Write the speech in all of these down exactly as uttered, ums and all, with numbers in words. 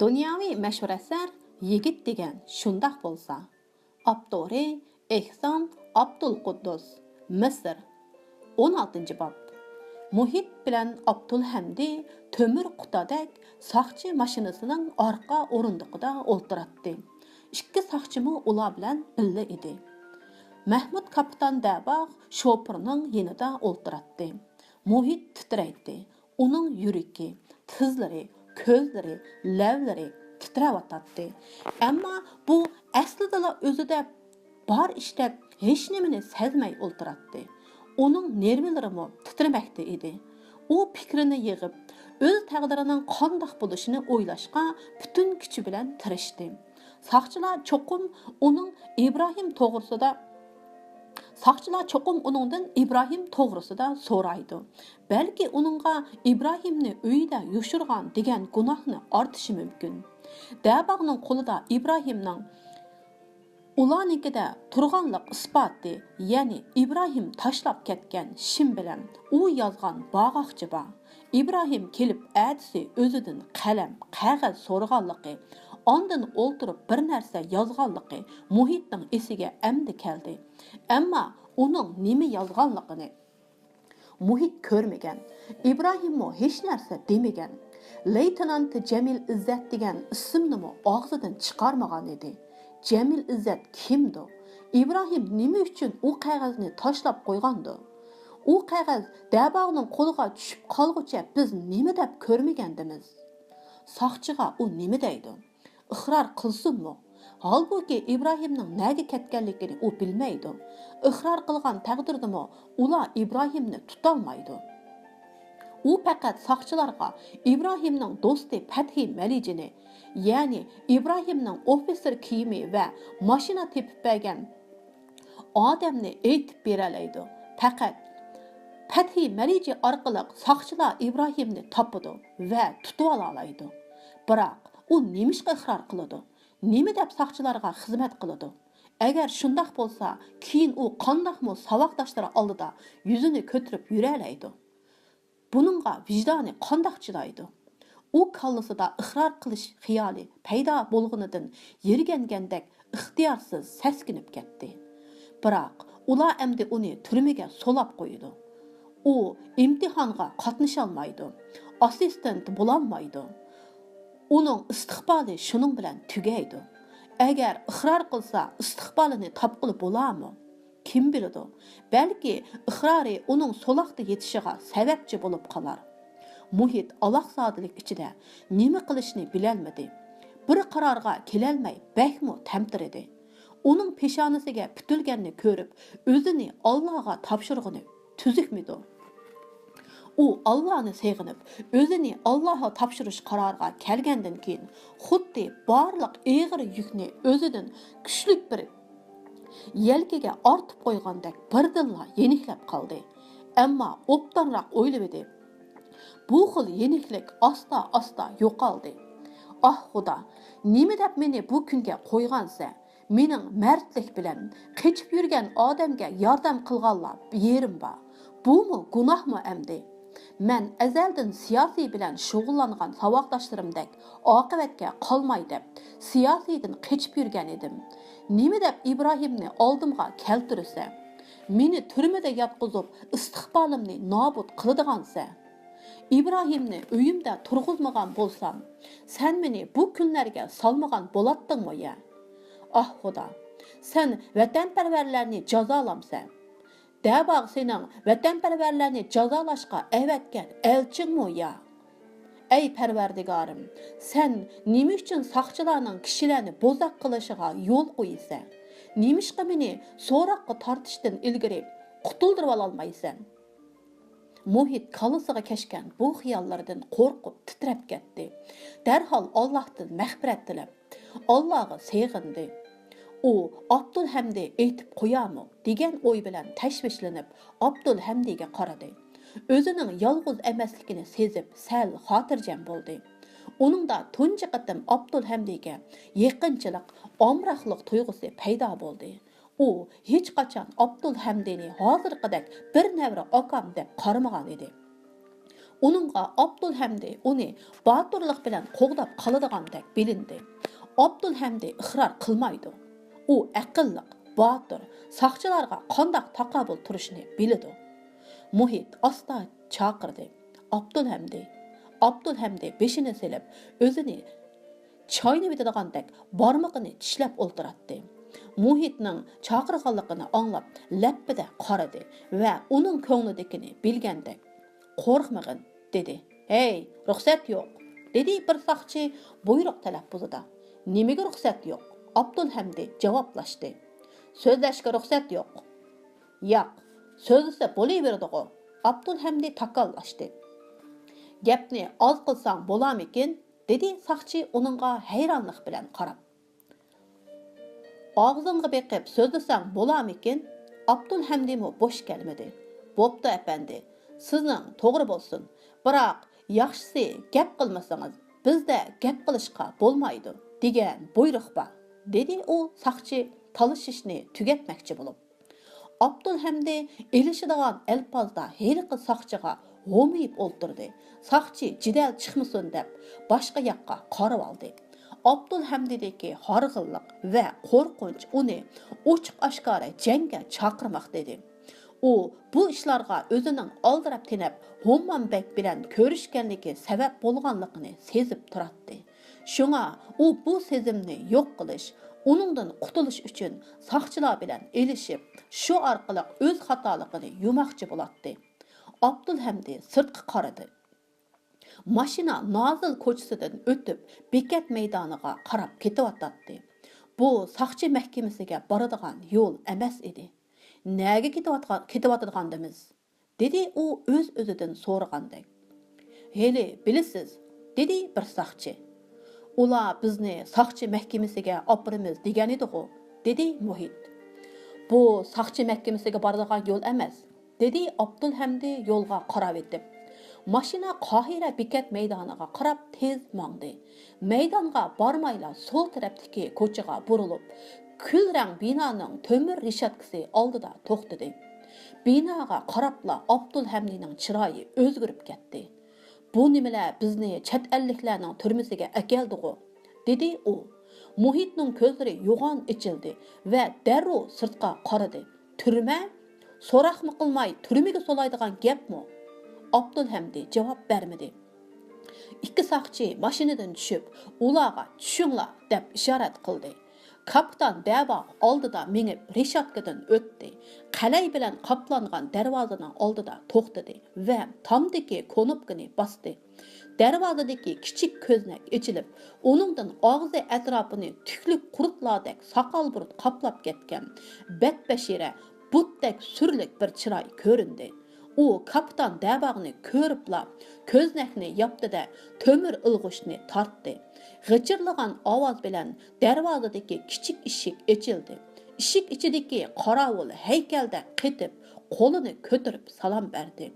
دۇنياۋى مەشھۇر ئەسەر يىگىت دېگەن شۇنداق بولسا. ئاپتورى ئېھسان ئابدۇلقۇددۇس، مىسىر. ئون ئالتىنچى باب. مۇھىت بىلەن ئابدۇلھەمدى تۆمۈر قۇتادەك ساقچى ماشىنىسىنىڭ ئارقا ئورۇندۇقىدا ئولتۇراتتى. ئىككى ساقچىمۇ ئۇلار بىلەن بىللە ئىدى. مەھمۇت كاپىتان دەباغ شوپۇرنىڭ يېنىدا ئولتۇراتتى. مۇھىت تىترەيتتى. ئۇنىڭ يۈرىكى، تىزلىرى، كۆزلىرى، لەۋلىرى تىترەۋاتاتتى. ئەمما بۇ ئەسلىدىلا ئۆزىدە بار ئىش دەپ ھېچنېمىنى سەزمەي ئولتۇراتتى. ئۇنىڭ نېرۋىلىرىمۇ تىترىمەكتە ئىدى. ئۇ پىكرىنى يىغىپ، ئۆز تەقدىرىنىڭ قانداق بولۇشىنى ئويلاشقا پۈتۈن كۈچى بىلەن تىرىشتى. ساقچىلار چوقۇم ئۇنىڭ ئىبراھىم توغرىسىدا، ساقچىلار چوقۇم ئۇنىڭدىن ئىبراھىم توغرىسىدا سورايدۇ. بەلكى ئۇنىڭغا ئىبراھىمنى ئۆيىدە يوشۇرغان دېگەن گۇناھنى ئارتىشى مۇمكىن. دەباغنىڭ قولىدا ئىبراھىمنىڭ ئۇلارنىڭكىدە تۇرغانلىق ئىسپاتى، يەنى ئىبراھىم تاشلاپ كەتكەن شىم بىلەن ئۇ يازغان باغاقچە بار. ئىبراھىم كېلىپ ئەتىسى ئۆزىدىن قەلەم، قەغەز سورىغانلىقى، ئاندىن ئولتۇرۇپ بىر نەرسە يازغانلىقى مۇھىتنىڭ ئېسىگە ئەمدى كەلدى. ئەمما ئۇنىڭ نېمە يازغانلىقىنى مۇھىت كۆرمىگەن. ئىبراھىممۇ ھېچ نەرسە دېمىگەن. لېيتېنانت جەمىل ئىززەت دېگەن ئىسىمنىمۇ ئاغزىدىن چىقارمىغان ئىدى. جەمىل ئىززەت كىمدۇ؟ ئىبراھىم نېمە ئۈچۈن ئۇ قەغەزنى تاشلاپ قويغاندۇ؟ ئۇ قەغەز دەباغنىڭ قولىغا چۈشۈپ قالغۇچە بىز نېمە دەپ كۆرمىگەندىمىز؟ ساقچىغا ئۇ نېمە دەيدۇ؟ ئىقرار قىلسۇنمۇ؟ ھالبۇكى، ئىبراھىمنىڭ نەگە كەتكەنلىكىنى ئۇ بىلمەيدۇ. ئىقرار قىلغان تەقدىردىمۇ ئۇلار ئىبراھىمنى تۇتالمايدۇ. ئۇ پەقەت ساقچىلارغا ئىبراھىمنىڭ دوستى پەتھى مەلىجىنى، يەنى ئىبراھىمنىڭ ئوفىتسېر كىيىمى ۋە ماشىنا تېپىپ بەرگەن ئادەمنى ئېيتىپ بېرەلەيدۇ. پەقەت پەتھى مەلىجى ئارقىلىق ساقچىلار ئىبراھىمنى تاپىدۇ ۋە تۇتۇۋالالايدۇ. بىراق ئۇ نېمىشقا ئىقرار قىلىدۇ؟ نېمە دەپ ساقچىلارغا خىزمەت قىلىدۇ؟ ئەگەر شۇنداق بولسا، كېيىن ئۇ قانداقمۇ ساۋاقداشلىرى ئالدىدا يۈزىنى كۆتۈرۈپ يۈرەلەيدۇ؟ بۇنىڭغا ۋىجدانى قانداق چىدايدۇ؟ ئۇ كاللىسىدا ئىقرار قىلىش خىيالى پەيدا بولغىنىدىن يىرگەنگەندەك ئىختىيارسىز سەسكىنىپ كەتتى. بىراق ئۇلار ئەمدى ئۇنى تۈرمىگە سولاپ قويىدۇ. ئۇ ئىمتىھانغا قاتنىشالمايدۇ، ئاسسىستېنت بولالمايدۇ. ئۇنىڭ ئىستىقبالى شۇنىڭ بىلەن تۈگەيدۇ. ئەگەر ئىقرار قىلسا، ئىستىقبالىنى تاپقىلى بولارمۇ؟ كىم بىلىدۇ، بەلكى ئىقرارى ئۇنىڭ سولاقتا يېتىشىغا سەۋەبچى بولۇپ قالار. مۇھىت ئالاقزادىلىك ئىچىدە نېمە قىلىشنى بىلەلمىدى. بىر قارارغا كېلەلمەي بەكمۇ تەمتىرىدى. ئۇنىڭ پېشانىسىگە پۈتۈلگەننى كۆرۈپ، ئۆزىنى ئاللاغا تاپشۇرغىنى تۈزۈكمىدۇ؟ ئۇ ئاللانى سېغىنىپ، ئۆزىنى ئاللاغا تاپشۇرۇش قارارىغا كەلگەندىن كېيىن، خۇددى بارلىق ئېغىر يۈكنى ئۆزىدىن كۈچلۈك بىر يەلكىگە ئارتىپ قويغاندەك بىردىنلا يېنىكلەپ قالدى. ئەمما ئوبدانراق ئويلىۋىدى. بۇ خىل يېنىكلىك ئاستا-ئاستا يوقالدى. ئاھ خۇدا، نېمە دەپ مېنى بۇ كۈنگە قويغانسەن؟ مېنىڭ مەردلىك بىلەن قېچىپ يۈرگەن ئادەمگە ياردەم قىلغانلا يېرىم بار. بۇمۇ گۇناھمۇ ئەمدى؟ مەن ئەزەلدىن سىياسىي بىلەن شۇغۇللانغان ساۋاقداشلىرىمدەك ئاقىۋەتكە قالماي دەپ، سىياسىيدىن قېچىپ يۈرگەن ئىدىم. نېمە دەپ ئىبراھىمنى ئالدىمغا كەلتۈرىسەن؟ مېنى تۈرمىدە ياتقۇزۇپ، ئىستىقبالىمنى نابۇت قىلىدىغانسەن؟ ئىبراھىمنى ئۆيۈمدە تۇرغۇزمىغان بولسام، سەن مېنى بۇ كۈنلەرگە سالمىغان بولاتتىڭمۇ يا؟ ئاھ خۇدا، سەن ۋەتەنپەرۋەرلەرنى جازالامسەن؟ دەباغ سېنىڭ ۋەتەنپەرۋەرلەرنى جازالاشقا ئەۋەتكەن ئەلچىڭمۇ يا؟ ئەي پەرۋەردىگارىم، سەن نېمە ئۈچۈن ساقچىلارنىڭ كىشىلەرنى بوزەك قىلىشىغا يول قويىسەن؟ نېمىشقا مېنى سوراققا تارتىشتىن ئىلگىرى قۇتۇلدۇرۇۋالالمايسەن؟ مۇھىت كاللىسىغا كەچكەن بۇ خىياللىرىدىن قورقۇپ تىترەپ كەتتى. دەرھال ئاللاھتىن مەغپىرەت تىلەپ، ئاللاغا سېغىندى. ئۇ ئابدۇلھەمدى ئېيتىپ قويارمۇ دېگەن ئوي بىلەن تەشۋىشلىنىپ، ئابدۇلھەمدىگە قارىدى. ئۆزىنىڭ يالغۇز ئەمەسلىكىنى سېزىپ، سەل خاتىرجەم بولدى. ئۇنىڭدا تۇنجى قېتىم ئابدۇلھەمدىگە يېقىنچىلىق، ئامراقلىق تۇيغۇسى پەيدا بولدى. ئۇ ھېچقاچان ئابدۇلھەمدىنى ھازىرقىدەك بىر نەۋرە ئاكام دەپ قارىمىغان ئىدى. ئۇنىڭغا ئابدۇلھەمدى ئۇنى باتۇرلۇق بىلەن قوغداپ قالىدىغاندەك بىلىندى. ئابدۇلھەمدى ئىقرار قىلمايدۇ. ئۇ ئەقىللىق، باتۇر، ساقچىلارغا قانداق تاقابىل تۇرۇشنى بىلىدۇ. مۇھىت ئاستا چاقىردى. ئابدۇلھەمدى! ئابدۇلھەمدى بېشىنى سېلىپ، ئۆزىنى چاينىۋېتىدىغاندەك بارمىقىنى چىشلەپ ئولتۇراتتى. مۇھىتنىڭ چاقىرغانلىقىنى ئاڭلاپ، لەپپىدە قارىدى ۋە ئۇنىڭ كۆڭلىدىكىنى بىلگەندەك، «قورقمىغىن» دېدى. «ھەي، رۇخسەت يوق!» دېدى بىر ساقچى بۇيرۇق تەلەپپۇزىدا. «نېمىگە رۇخسەت يوق؟» ئابدۇلھەمدى جاۋابلاشتى. «سۆزلەشكە رۇخسەت يوق.» «ياق، سۆزلىسە بولۇۋېرىدىغۇ.» ئابدۇلھەمدى تاكاللاشتى. «گەپنى ئاز قىلساڭ بولامىكىن؟» دېدى ساقچى ئۇنىڭغا ھەيرانلىق بىلەن قاراپ. «ئاغزىڭغا بېقىپ سۆزلىسەڭ بولامىكىن؟» ئابدۇلھەمدىمۇ بوش كەلمىدى. «بوپتۇ ئەپەندى، سىزنىڭ توغرا بولسۇن. بىراق، ياخشىسى گەپ قىلمىسىڭىز، بىزدە گەپ قىلىشقا بولمايدۇ دېگەن بۇيرۇق بار» دېدى ئۇ ساقچى تالىشىشنى تۈگەتمەكچى بولۇپ. ئابدۇلھەمدى ئېلىشىدىغان ئەلپازدا ھېلىقى ساقچىغا ھومىيىپ ئولتۇردى. ساقچى جېدەل چىقمىسۇن دەپ باشقا ياققا قارىۋالدى. ئابدۇلھەمدىدىكى ھارغىنلىق ۋە قورقۇنچ ئۇنى ئوچۇق-ئاشكارا جەڭگە چاقىرماقتا ئىدى. ئۇ بۇ ئىشلارغا ئۆزىنىڭ ئالدىراپ تېنەپ ھوممام بەگ بىلەن كۆرۈشكەنلىكى سەۋەب بولغانلىقىنى سېزىپ تۇراتتى. شۇڭا ئۇ بۇ سېزىمنى يوق قىلىش، ئۇنىڭدىن قۇتۇلۇش ئۈچۈن ساقچىلار بىلەن ئېلىشىپ، شۇ ئارقىلىق ئۆز خاتالىقىنى يۇماقچى بولاتتى. ئابدۇلھەمدى سىرتقا قارىدى. ماشىنا نازىل كوچىسىدىن ئۆتۈپ، بېكەت مەيدانىغا قاراپ كېتىۋاتاتتى. بۇ ساقچى مەھكىمىسىگە بارىدىغان يول ئەمەس ئىدى. «نەگە كېتىۋاتقان، كېتىۋاتىدىغاندىمىز؟» دېدى ئۇ ئۆز-ئۆزىدىن سورىغاندەك. «ھېلى بىلىسىز»، دېدى بىر ساقچى. «ئۇلار بىزنى ساقچى مەھكىمىسىگە ئاپىرىمىز دېگەنىدىغۇ؟» دېدى مۇھىت. «بۇ ساقچى مەھكىمىسىگە بارىدىغان يول ئەمەس»، دېدى ئابدۇلھەمدى يولغا قاراۋېتىپ. ماشىنا قاھىرە بېكەت مەيدانىغا قاراپ تېز ماڭدى. مەيدانغا بارمايلا سول تەرەپتىكى كوچىغا بۇرۇلۇپ، كۈل رەڭ بىنانىڭ تۆمۈر رېشاتكىسى ئالدىدا توختىدى. بىناغا قاراپلا ئابدۇلھەمدىنىڭ چىرايى ئۆزگىرىپ كەتتى. «بۇ نېمىلەر بىزنى چەت ئەللىكلەرنىڭ تۈرمىسىگە ئەكەلدىغۇ؟» دېدى ئۇ. مۇھىتنىڭ كۆزلىرى يوغان ئېچىلدى ۋە دەررۇ سىرتقا قارىدى. «تۈرمە؟ سوراقمۇ قىلماي تۈرمىگە سولايدىغان گەپمۇ؟» ئابدۇلھەمدى جاۋاب بەرمىدى. ئىككى ساقچى ماشىنىدىن چۈشۈپ، ئۇلارغا «چۈشۈڭلار» دەپ ئىشارەت قىلدى. كاپىتان دەباغ ئالدىدا مېڭىپ، رېشاتكىدىن ئۆتتى. قەلەي بىلەن قاپلانغان دەرۋازىنىڭ ئالدىدا توختىدى ۋە تامدىكى كونۇپكىنى باستى. دەرۋازىدىكى كىچىك كۆزنەك ئېچىلىپ، ئۇنىڭدىن ئاغزى ئەتراپىنى تۈكلۈك قۇرتلاردەك ساقال بۇرۇت قاپلاپ كەتكەن بەتبەشىرە بۇتتەك سۈرلۈك بىر چىراي كۆرۈندى. ئۇ كاپىتان دەباغنى كۆرۈپلا، كۆزنەكنى ياپتى-دە، تۆمۈر ئىلغۇچنى تارتتى. غىچىرلىغان ئاۋاز بىلەن دەرۋازىدىكى كىچىك ئىشىك ئېچىلدى. ئىشىك ئىچىدىكى قاراۋۇل ھەيكەلدەك قېتىپ، قولىنى كۆتۈرۈپ سالام بەردى.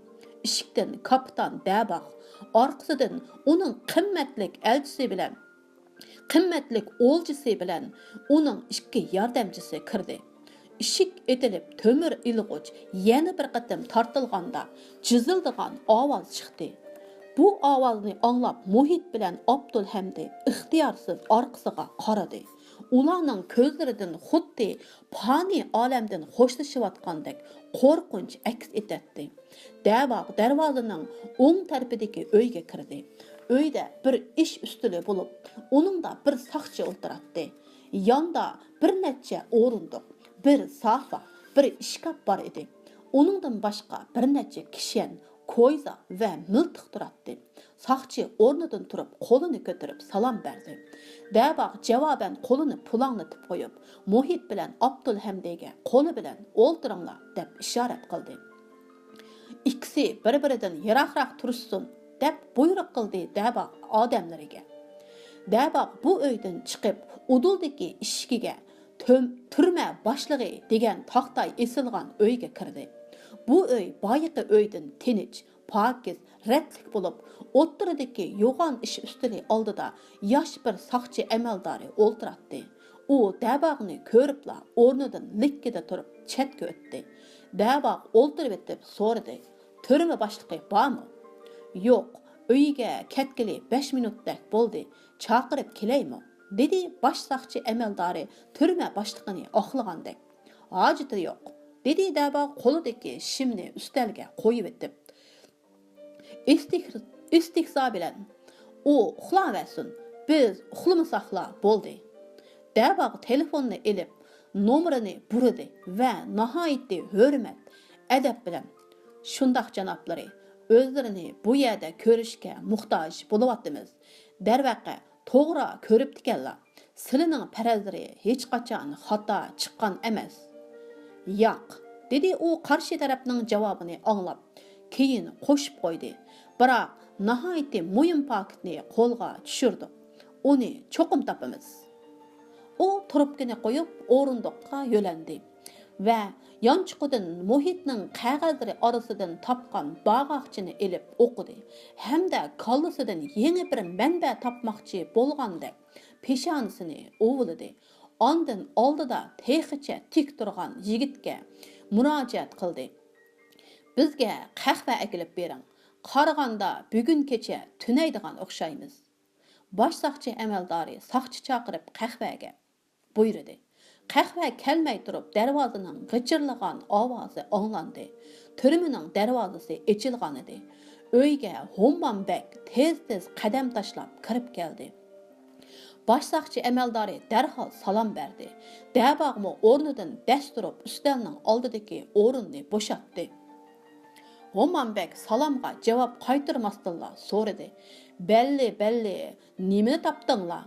ئىشىكتىن كاپىتان دەباغ، ئارقىسىدىن ئۇنىڭ قىممەتلىك ئەلچىسى بىلەن، قىممەتلىك ئولجىسى بىلەن ئۇنىڭ ئىككى ياردەمچىسى كىردى. ئىشىك ئېتىلىپ، تۆمۈر ئىلغۇچ يەنە بىر قېتىم تارتىلغاندا، جىزىلدىغان ئاۋاز چىقتى. بۇ ئاۋازنى ئاڭلاپ، مۇھىت بىلەن ئابدۇلھەمدى ئىختىيارسىز ئارقىسىغا قارىدى. ئۇلارنىڭ كۆزلىرىدىن خۇددى پانىي ئالەمدىن خوشلىشىۋاتقاندەك قورقۇنچ ئەكس ئېتەتتى. دەباغ دەرۋازىنىڭ ئوڭ تەرىپىدىكى ئۆيگە كىردى. ئۆيدە بىر ئىش ئۈستىلى بولۇپ، ئۇنىڭدا بىر ساقچى ئولتۇراتتى. ياندا بىر نەچچە ئورۇندۇق، بىر سافا، بىر ئىشكاپ بار ئىدى. ئۇنىڭدىن باشقا بىر نەچچە كىشەن، كويزا ۋە مىلتىق تۇراتتى. ساقچى ئورنىدىن تۇرۇپ، قولىنى كۆتۈرۈپ سالام بەردى. دەباغ جاۋابەن قولىنى پۇلاڭلىتىپ قويۇپ، مۇھىت بىلەن ئابدۇلھەمدىگە قولى بىلەن «ئولتۇرۇڭلار» دەپ ئىشارەت قىلدى. «ئىككىسى بىر-بىرىدىن يىراقراق تۇرۇشسۇن» دەپ بۇيرۇق قىلدى دەباغ ئادەملىرىگە. دەباغ بۇ ئۆيدىن چىقىپ، ئۇدۇلدىكى ئىشىكىگە تۆم-، «تۈرمە باشلىقى» دېگەن تاختاي ئېسىلغان ئۆيگە كىردى. بۇ ئۆي بايىقى ئۆيدىن تىنچ، پاكىز، رەتلىك بولۇپ، ئوتتۇرىدىكى يوغان ئىش ئۈستىلى ئالدىدا ياش بىر ساقچى ئەمەلدارى ئولتۇراتتى. ئۇ دەباغنى كۆرۈپلا ئورنىدىن لىككىدە تۇرۇپ چەتكە ئۆتتى. دەباغ ئولتۇرۇۋېتىپ سورىدى: «تۈرمە باشلىقى بارمۇ؟» يوق، ئۆيىگە كەتكىلى بەش مىنۇتتەك بولدى، چاقىرىپ كېلەيمۇ؟ دېدى باش ساقچى ئەمەلدارى تۈرمە باشلىقىنى ئاقلىغاندەك. ھاجىتى يوق، دېدى دەباغ قولىدىكى شىمنى ئۈستەلگە قويۇۋېتىپ. ئىستىھ-، ئىستىھزا بىلەن، ئۇ ئۇخلاۋەرسۇن، بىز ئۇخلىمىساقلا بولدى. دەباغ تېلېفوننى ئېلىپ، نومۇرىنى بۇرىدى ۋە ناھايىتى ھۆرمەت، ئەدەپ بىلەن، شۇنداق جانابلىرى، ئۆزلىرىنى بۇ يەردە كۆرۈشكە موھتاج بولۇۋاتىمىز. دەرۋەقە، توغرا كۆرۈپتىكەنلا، سىلىنىڭ پەرەزلىرى ھېچقاچان خاتا چىققان ئەمەس. ياق، دېدى ئۇ قارشى تەرەپنىڭ جاۋابىنى ئاڭلاپ، كېيىن قوشۇپ قويدى. بىراق، ناھايىتى مۇھىم پاكىتنى قولغا چۈشۈردۇق. ئۇنى چوقۇم تاپىمىز. ئۇ تۇرۇپكىنى قويۇپ، ئورۇندۇققا يۆلەندى ۋە يانچۇقىدىن مۇھىتنىڭ قەغەزلىرى ئارىسىدىن تاپقان باغاقچىنى ئېلىپ ئوقۇدى ھەمدە كاللىسىدىن يېڭى بىر مەنبە تاپماقچى بولغاندەك پېشانىسىنى ئۇۋىلىدى. ئاندىن ئالدىدا تېخىچە تىك تۇرغان يىگىتكە مۇراجىئەت قىلدى. بىزگە قەھۋە ئەكېلىپ بېرىڭ. قارىغاندا بۈگۈن كېچە تۈنەيدىغان ئوخشايمىز. باش ساقچى ئەمەلدارى ساقچى چاقىرىپ قەھۋەگە بۇيرۇدى. قەھۋە كەلمەي تۇرۇپ دەرۋازىنىڭ غىچىرلىغان ئاۋازى ئاڭلاندى. تۈرمىنىڭ دەرۋازىسى ئېچىلغانىدى. ئۆيگە ھوممام بەگ تېز-تېز قەدەم تاشلاپ كىرىپ كەلدى. باش ساقچى ئەمەلدارى دەرھال سالام بەردى. دەباغمۇ ئورنىدىن دەس تۇرۇپ ئۈستەلنىڭ ئالدىدىكى ئورۇننى بوشاتتى. ھوممام بەگ سالامغا جاۋاب قايتۇرماستىنلا سورىدى. بەللى، بەللى، نېمىنى تاپتىڭلار؟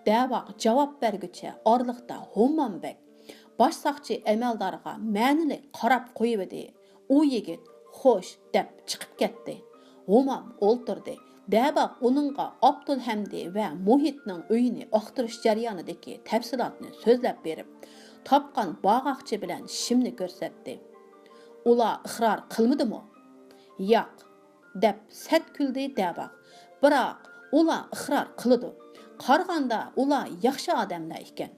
دەباغ جاۋاب بەرگۈچە ئارىلىقتا ھوممام بەگ باش ساقچى ئەمەلدارغا مەنىلىك قاراپ قويۇۋىدى. ئۇ يىگىت خوش دەپ چىقىپ كەتتى. ھومام ئولتۇردى. دەباغ ئۇنىڭغا ئابدۇلھەمدى ۋە مۇھىتنىڭ ئۆيىنى ئاختۇرۇش جەريانىدىكى تەپسىلاتنى سۆزلەپ بېرىپ، تاپقان باغاقچى بىلەن شىمنى كۆرسەتتى. ئۇلار ئىقرار قىلمىدىمۇ؟ ياق، دەپ سەت كۈلدى دەباغ. بىراق، ئۇلار ئىقرار قىلىدۇ. قارىغاندا، ئۇلار ياخشى ئادەملەر ئىكەن.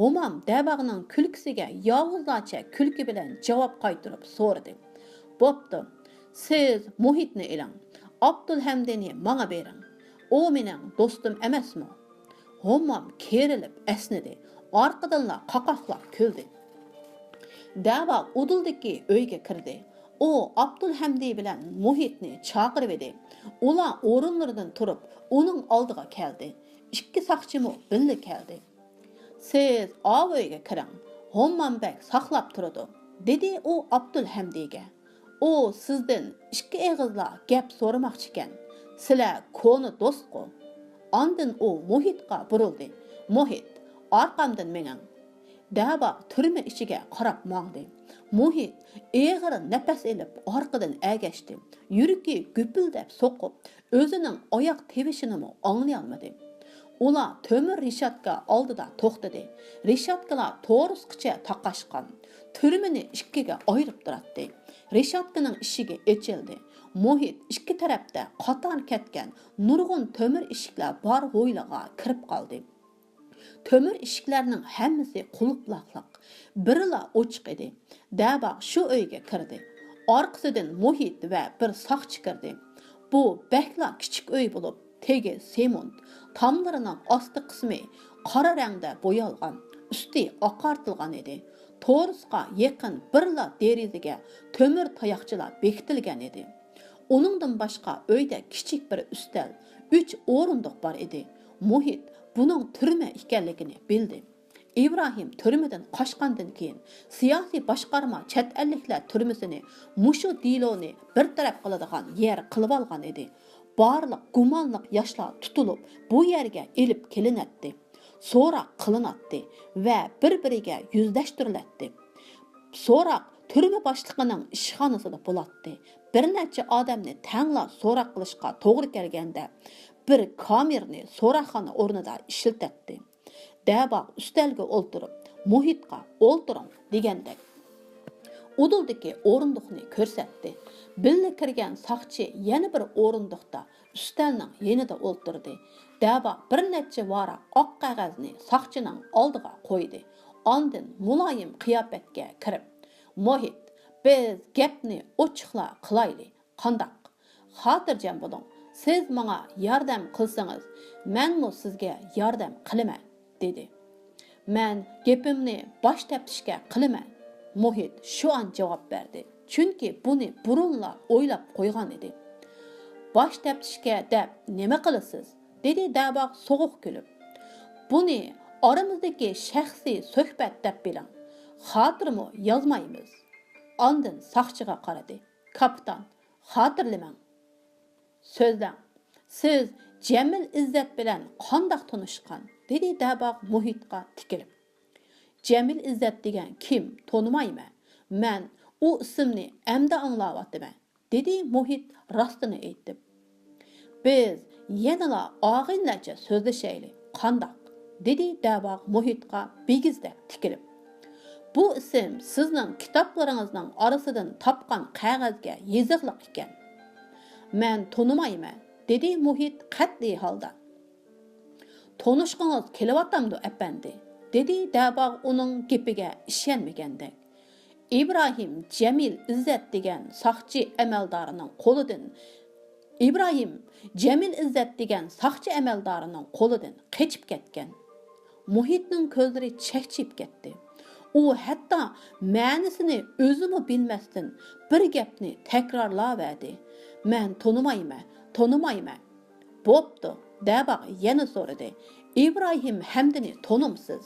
ھومام دەباغنىڭ كۈلكىسىگە ياۋۇزلارچە كۈلكە بىلەن جاۋاب قايتۇرۇپ سورىدى. بوپتۇ، سىز مۇھىتنى ئېلىڭ. ئابدۇلھەمدىنى ماڭا بېرىڭ. ئۇ مېنىڭ دوستۇم ئەمەسمۇ؟ ھومام كېرىلىپ ئەسنىدى. ئارقىدىنلا قاقاقلاپ كۈلدى. دەباغ ئۇدۇلدىكى ئۆيگە كىردى. ئۇ ئابدۇلھەمدى بىلەن مۇھىتنى چاقىرىۋىدى. ئۇلار ئورۇنلىرىدىن تۇرۇپ، ئۇنىڭ ئالدىغا كەلدى. ئىككى ساقچىمۇ بىللە كەلدى. سىز ئاۋۇ ئۆيگە كىرىڭ، ھوممام بەگ ساقلاپ تۇرىدۇ، دېدى ئۇ ئابدۇلھەمدىگە. ئۇ سىزدىن ئىككى ئېغىزلا گەپ سورىماقچىكەن. سىلەر كونا دوستقۇ؟ ئاندىن ئۇ مۇھىتقا بۇرۇلدى. مۇھىت، ئارقامدىن مېڭىڭ. دەباغ تۈرمە ئىچىگە قاراپ ماڭدى. مۇھىت ئېغىر نەپەس ئېلىپ ئارقىدىن ئەگەشتى. يۈرىكى گۈپۈلدەپ سوقۇپ، ئۆزىنىڭ ئاياق تىۋىشىنىمۇ ئاڭلىيالمىدى. ئۇلار تۆمۈر رېشاتكا ئالدىدا توختىدى. رېشاتكىلار تورۇسقىچە تاقاشقان. تۈرمىنى ئىككىگە ئايرىپ تۇراتتى. رېشاتكىنىڭ ئىشىكى ئېچىلدى. مۇھىت ئىككى تەرەپتە قاتار كەتكەن نۇرغۇن تۆمۈر ئىشىكلەر بار ھويلىغا كىرىپ قالدى. تۆمۈر ئىشىكلەرنىڭ ھەممىسى قۇلۇپلاقلىق، بىرىلا ئوچۇق ئىدى. دەباغ شۇ ئۆيگە كىردى. ئارقىسىدىن مۇھىت ۋە بىر ساقچى كىردى. بۇ بەكلا كىچىك ئۆي بولۇپ، تېگى سېمونت، تاملىرىنىڭ ئاستى قىسمى قارا رەڭدە بويالغان، ئۈستى ئاقارتىلغان ئىدى. تورۇسقا يېقىن بىرلا دېرىزىگە تۆمۈر تاياقچىلار بېكىتىلگەن ئىدى. ئۇنىڭدىن باشقا ئۆيدە كىچىك بىر ئۈستەل، ئۈچ ئورۇندۇق بار ئىدى. مۇھىت بۇنىڭ تۈرمە ئىكەنلىكىنى بىلدى. ئىبراھىم تۈرمىدىن قاچقاندىن كېيىن، سىياسىي باشقارما چەت ئەللىكلەر تۈرمىسىنى مۇشۇ دېلونى بىر تەرەپ قىلىدىغان يەر قىلىۋالغان ئىدى. بارلىق گۇمانلىق ياشلار تۇتۇلۇپ، بۇ يەرگە ئېلىپ كېلىنەتتى. سوراق قىلىناتتى ۋە بىر-بىرىگە يۈزلەشتۈرۈلەتتى. سوراق تۈرمە باشلىقىنىڭ ئىشخانىسىدا بولاتتى. بىر نەچچە ئادەمنى تەڭلا سوراق قىلىشقا توغرا كەلگەندە، بىر كامېرنى سوراقخانا ئورنىدا ئىشلىتەتتى. دەباغ ئۈستەلگە ئولتۇرۇپ، مۇھىتقا «ئولتۇرۇڭ» دېگەندەك، ئۇدۇلدىكى ئورۇندۇقنى كۆرسەتتى. بىللە كىرگەن ساقچى يەنە بىر ئورۇندۇقتا ئۈستەلنىڭ يېنىدا ئولتۇردى. دەباغ بىر نەچچە ۋاراق ئاق قەغەزنى ساقچىنىڭ ئالدىغا قويدى. ئاندىن مۇلايىم قىياپەتكە كىرىپ، مۇھىت، بىز گەپنى ئوچۇقلا قىلايلى، قانداق؟ خاتىرجەم بولۇڭ، سىز ماڭا ياردەم قىلسىڭىز، مەنمۇ سىزگە ياردەم قىلىمەن، دېدى. مەن گېپىمنى باش تەپتىشكە قىلىمەن، مۇھىت شۇئان جاۋاب بەردى، چۈنكى بۇنى بۇرۇنلا ئويلاپ قويغان ئىدى. باش تەپتىشكە دەپ نېمە قىلىسىز؟ دېدى دەباغ سوغۇق كۈلۈپ. بۇنى ئارىمىزدىكى شەخسىي سۆھبەت دەپ بىلىڭ. خاتىرىمۇ يازمايمىز. ئاندىن ساقچىغا قارىدى. كاپىتان، خاتىرىلىمەڭ. سۆزلەڭ. سىز جەمىل ئىززەت بىلەن قانداق تونۇشقان؟ دېدى دەباغ مۇھىتقا تىكىلىپ. جەمىل ئىززەت دېگەن كىم؟ تونۇمايمەن. مەن ئۇ ئىسىمنى ئەمدى ئاڭلاۋاتىمەن. دېدى مۇھىت راستىنى ئېيتىپ. بىز يەنىلا ئاغىنىلەرچە سۆزلىشەيلى، قانداق؟ دېدى دەباغ مۇھىتقا بىگىزدەك تىكىلىپ. بۇ ئىسىم سىزنىڭ كىتابلىرىڭىزنىڭ ئارىسىدىن تاپقان قەغەزگە يېزىقلىق ئىكەن. مەن تونۇمايمەن، دېدى مۇھىت قەتئىي ھالدا. تونۇشقۇڭىز كېلىۋاتامدۇ، ئەپەندى؟ دېدى دەباغ ئۇنىڭ گېپىگە ئىشەنمىگەندەك. ئىبراھىم جەمىل ئىززەت دېگەن ساقچى ئەمەلدارىنىڭ قولىدىن، ئىبراھىم جەمىل ئىززەت دېگەن ساقچى ئەمەلدارىنىڭ قولىدىن قېچىپ كەتكەن. مۇھىتنىڭ كۆزلىرى چەكچىيىپ كەتتى. ئۇ ھەتتا مەنىسىنى ئۆزىمۇ بىلمەستىن بىر گەپنى تەكرارلاۋەردى. مەن تونۇمايمەن، تونۇمايمەن. بوپتۇ، دەباغ يەنە سورىدى. ئىبراھىم ھەمدىنى تونۇمسىز؟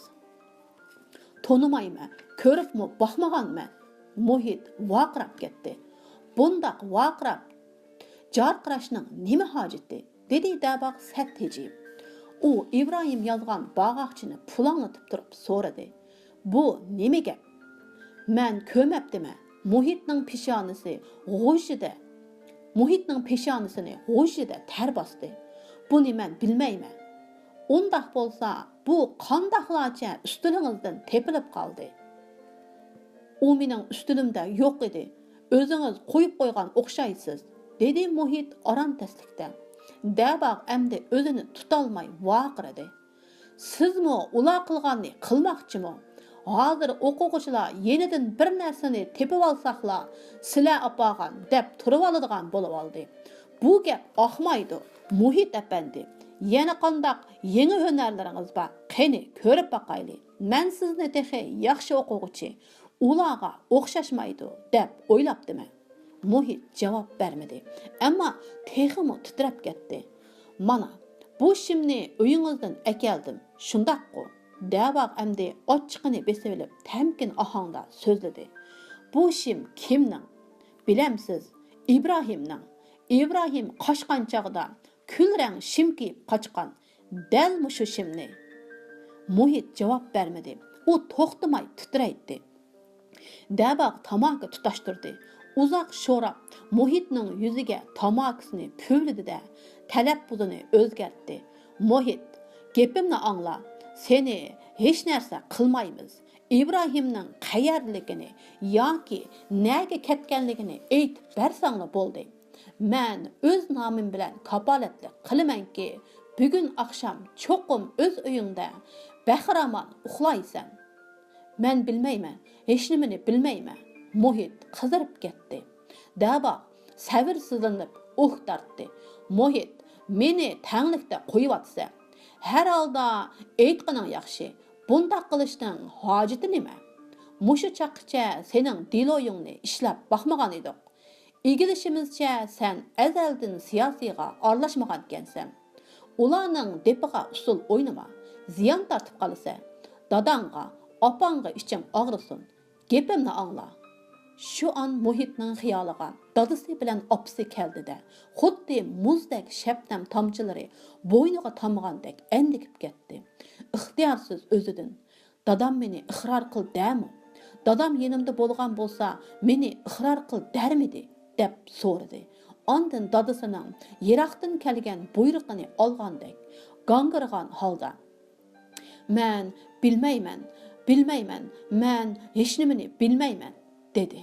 تونۇمايمەن، كۆرۈپمۇ باقمىغانمەن. مۇھىت ۋارقىراپ كەتتى. بۇنداق ۋارقىراپ جارقىراشنىڭ نېمە ھاجىتى؟ دېدى دەباغ سەت تېجىيىپ. ئۇ ئىبراھىم يازغان باغاقچىنى پۇلاڭلىتىپ تۇرۇپ سورىدى. بۇ نېمە گەپ؟ مەن كۆرمەپتىمەن. مۇھىتنىڭ پېشانىسى غۇژژىدە، مۇھىتنىڭ پېشانىسىنى غۇژژىدە تەر باستى. بۇنى مەن بىلمەيمەن. ئۇنداق بولسا، بۇ قانداقلارچە ئۈستىلىڭىزدىن تېپىلىپ قالدى؟ ئۇ مېنىڭ ئۈستىلىمدە يوق ئىدى. ئۆزىڭىز قويۇپ قويغان ئوخشايسىز، دېدى مۇھىت ئاران تەسلىكتە. دەباغ ئەمدى ئۆزىنى تۇتالماي ۋارقىرىدى. سىزمۇ ئۇلار قىلغاننى قىلماقچىمۇ؟ ھازىر ئوقۇغۇچىلار يېنىدىن بىر نەرسىنى تېپىۋالساقلا، سىلەر ئاپارغان دەپ تۇرۇۋالىدىغان بولۇۋالدى. بۇ گەپ ئاقمايدۇ، مۇھىت ئەپەندى. يەنە قانداق يېڭى ھۈنەرلىرىڭىز بار؟ قېنى، كۆرۈپ باقايلى. مەن سىزنى تېخى ياخشى ئوقۇغۇچى، ئۇلارغا ئوخشاشمايدۇ دەپ ئويلاپتىمەن. مۇھىت جاۋاب بەرمىدى، ئەمما تېخىمۇ تىترەپ كەتتى. مانا، بۇ شىمنى ئۆيىڭىزدىن ئەكەلدىم، شۇنداققۇ؟ دەباغ ئەمدى ئاچچىقىنى بېسىۋېلىپ، تەمكىن ئاھاڭدا سۆزلىدى. بۇ شىم كىمنىڭ؟ بىلەمسىز؟ ئىبراھىمنىڭ. ئىبراھىم قاچقان چاغدا كۈل رەڭ شىم كىيىپ قاچقان. دەل مۇشۇ شىمنى. مۇھىت جاۋاب بەرمىدى. ئۇ توختىماي تىترەيتتى. دەباغ تاماكا تۇتاشتۇردى. ئۇزاق شوراپ، مۇھىتنىڭ يۈزىگە تاماكىسىنى پۈۋلىدى-دە، تەلەپپۇزىنى ئۆزگەرتتى. مۇھىت، گېپىمنى ئاڭلا. سېنى ھېچ نەرسە قىلمايمىز. ئىبراھىمنىڭ قەيەردىلىكىنى ياكى نەگە كەتكەنلىكىنى ئېيتىپ بەرسەڭلا بولدى. مەن ئۆز نامىم بىلەن كاپالەتلىك قىلىمەنكى، بۈگۈن ئاخشام چوقۇم ئۆز ئۆيۈڭدە بەخىرامان ئۇخلايسەن. مەن بىلمەيمەن، ھېچنېمىنى بىلمەيمەن. مۇھىت قىزىرىپ كەتتى. دەباغ سەۋرسىزلىنىپ ئۇھ تارتتى. مۇھىت، مېنى تەڭلىكتە قويۇۋاتىسەن. ھەرھالدا ئېيتقىنىڭ ياخشى. بۇنداق قىلىشنىڭ ھاجىتى نېمە؟ مۇشۇ چاغقىچە سېنىڭ دېلويۇڭنى ئىشلەپ باقمىغان ئىدۇق. ئىگىلىشىمىزچە، سەن ئەزەلدىن سىياسىيغا ئارىلاشمىغانكەنسەن. ئۇلارنىڭ دېپىغا ئۇسسۇل ئوينىما، زىيان تارتىپ قالىسەن. داداڭغا، ئاپاڭغا ئىچىڭ ئاغرىسۇن. گېپىمنى ئاڭلا. شۇ ئان مۇھىتنىڭ خىيالىغا دادىسى بىلەن ئاپىسى كەلدى-دە، خۇددى مۇزدەك شەبنەم تامچىلىرى بوينىغا تامغاندەك ئەندىكىپ كەتتى. ئىختىيارسىز ئۆزىدىن، «دادام مېنى ئىقرار قىل دەمۇ؟ دادام يېنىمدا بولغان بولسا، مېنى ئىقرار قىل دەرمىدى؟» دەپ سورىدى. ئاندىن دادىسىنىڭ يىراقتىن كەلگەن بۇيرۇقىنى ئالغاندەك گاڭگىرىغان ھالدا، «مەن بىلمەيمەن، بىلمەيمەن، مەن ھېچنېمىنى بىلمەيمەن» دېدى.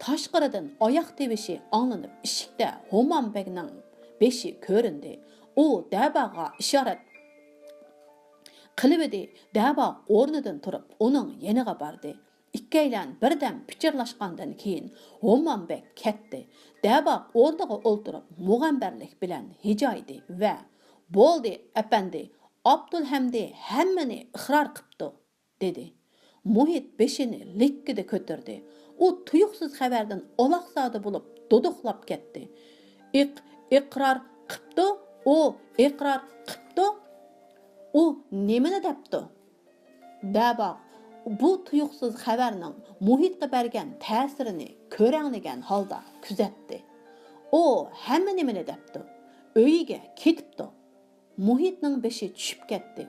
تاشقىرىدىن ئاياق تىۋىشى ئاڭلىنىپ، ئىشىكتە ھومام بەگنىڭ بېشى كۆرۈندى. ئۇ دەباغا ئىشارەت قىلىۋىدى. دەباغ ئورنىدىن تۇرۇپ، ئۇنىڭ يېنىغا باردى. ئىككىيلەن بىردەم پىچىرلاشقاندىن كېيىن ھوممام بەگ كەتتى. دەباغ ئورنىغا ئولتۇرۇپ مۇغەمبەرلىك بىلەن ھىجايدى ۋە «بولدى، ئەپەندى، ئابدۇلھەمدى ھەممىنى ئىقرار قىپتۇ» دېدى. مۇھىت بېشىنى لىككىدە كۆتۈردى. ئۇ تۇيۇقسىز خەۋەردىن ئالاقزادە بولۇپ دۇدۇقلاپ كەتتى. ئىق-، ئىقرار قىپتۇ، ئۇ ئىقرار قىپتۇ. ئۇ نېمىنى دەپتۇ؟ دەباغ بۇ تۇيۇقسىز خەۋەرنىڭ مۇھىتقا بەرگەن تەسىرىنى كۆرەڭلىگەن ھالدا كۆزەتتى. ئۇ ھەممە نېمىنى دەپتۇ. ئۆيىگە كېتىپتۇ. مۇھىتنىڭ بېشى چۈشۈپ كەتتى.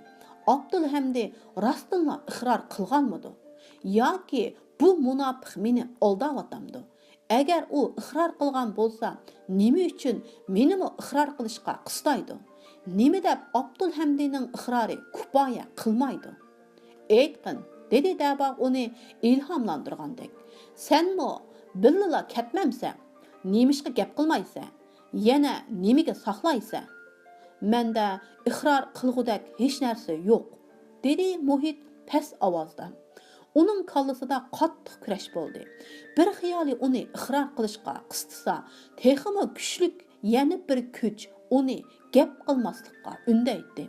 ئابدۇلھەمدى راستتىنلا ئىقرار قىلغانمىدۇ؟ ياكى بۇ مۇناپىق مېنى ئالداۋاتامدۇ؟ ئەگەر ئۇ ئىقرار قىلغان بولسا، نېمە ئۈچۈن مېنىمۇ ئىقرار قىلىشقا قىستايدۇ؟ نېمە دەپ ئابدۇلھەمدىنىڭ ئىقرارى كۇپايە قىلمايدۇ؟ ئېيتقىن، دېدى دەباغ ئۇنى ئىلھاملاندۇرغاندەك. سەنمۇ بىللىلا كەتمەمسەن؟ نېمىشقا گەپ قىلمايسەن؟ يەنە نېمىگە ساقلايسەن؟ مەندە ئىقرار قىلغۇدەك ھېچنەرسە يوق، دېدى مۇھىت پەس ئاۋازدا. ئۇنىڭ كاللىسىدا قاتتىق كۈرەش بولدى. بىر خىيالى ئۇنى ئىقرار قىلىشقا قىستىسا، تېخىمۇ كۈچلۈك يەنە بىر كۈچ ئۇنى گەپ قىلماسلىققا ئۈندەيتتى.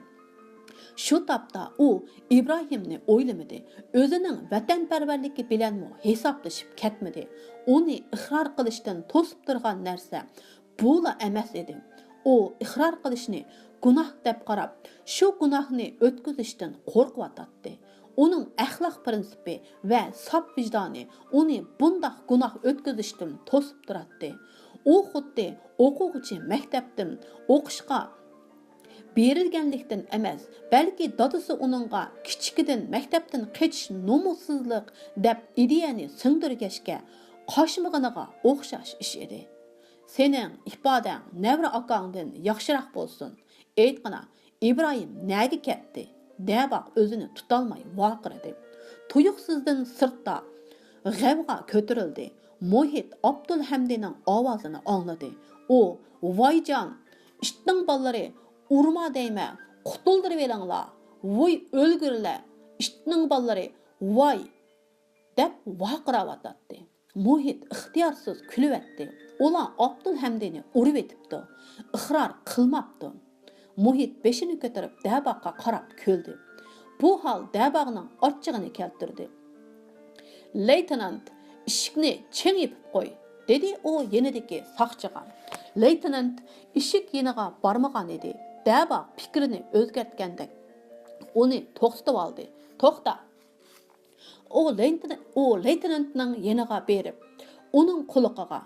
شۇ تاپتا ئۇ ئىبراھىمنى ئويلىمىدى. ئۆزىنىڭ ۋەتەنپەرۋەرلىكى بىلەنمۇ ھېسابلىشىپ كەتمىدى. ئۇنى ئىقرار قىلىشتىن توسۇپ تۇرغان نەرسە بۇلا ئەمەس ئىدى. ئۇ ئىقرار قىلىشنى گۇناھ دەپ قاراپ، شۇ گۇناھنى ئۆتكۈزۈشتىن قورقۇۋاتاتتى. ئۇنىڭ ئەخلاق پىرىنسىپى ۋە ساپ ۋىجدانى ئۇنى بۇنداق گۇناھ ئۆتكۈزۈشتىن توسۇپ تۇراتتى. ئۇ خۇددى ئوقۇغۇچى مەكتەپتىن ئوقۇشقا بېرىلگەنلىكتىن ئەمەس، بەلكى دادىسى ئۇنىڭغا كىچىكىدىن مەكتەپتىن قېچىش نومۇسسىزلىق دەپ ئىدىيەنى سىڭدۈرگەچكە قاچمىغىنىغا ئوخشاش ئىش ئىدى. سېنىڭ ئىپادەڭ نەۋرە ئاكاڭدىن ياخشىراق بولسۇن. ئېيتقىنا، ئىبراھىم نەگە كەتتى؟ دەباغ ئۆزىنى تۇتالماي ۋارقىرىدى. تۇيۇقسىزدىن سىرتتا غەۋغا كۆتۈرۈلدى. مۇھىت ئابدۇلھەمدىنىڭ ئاۋازىنى ئاڭلىدى. ئۇ، ۋايجان، ئىتنىڭ بالىلىرى، ئۇرما دەيمەن، قۇتۇلدۇرۇۋېلىڭلار، ۋۇي ئۆلگۈرلەر، ئىتنىڭ بالىلىرى، ۋاي! دەپ ۋارقىراۋاتاتتى. مۇھىت ئىختىيارسىز كۈلۈۋەتتى. ئۇلار ئابدۇلھەمدىنى ئۇرۇۋېتىپتۇ. ئىقرار قىلماپتۇ. مۇھىت بېشىنى كۆتۈرۈپ دەباغقا قاراپ كۈلدى. بۇ ھال دەباغنىڭ ئاچچىقىنى كەلتۈردى. لېيتېنانت، ئىشىكنى چىڭ يېپىپ قوي، دېدى ئۇ يېنىدىكى ساقچىغا. لېيتېنانت ئىشىك يېنىغا بارمىغان ئىدى. دەباغ پىكرىنى ئۆزگەرتكەندەك ئۇنى توختىتىۋالدى. توختا! ئۇ لېيتېن-، ئۇ لېيتېنانتنىڭ يېنىغا بېرىپ، ئۇنىڭ قۇلىقىغا،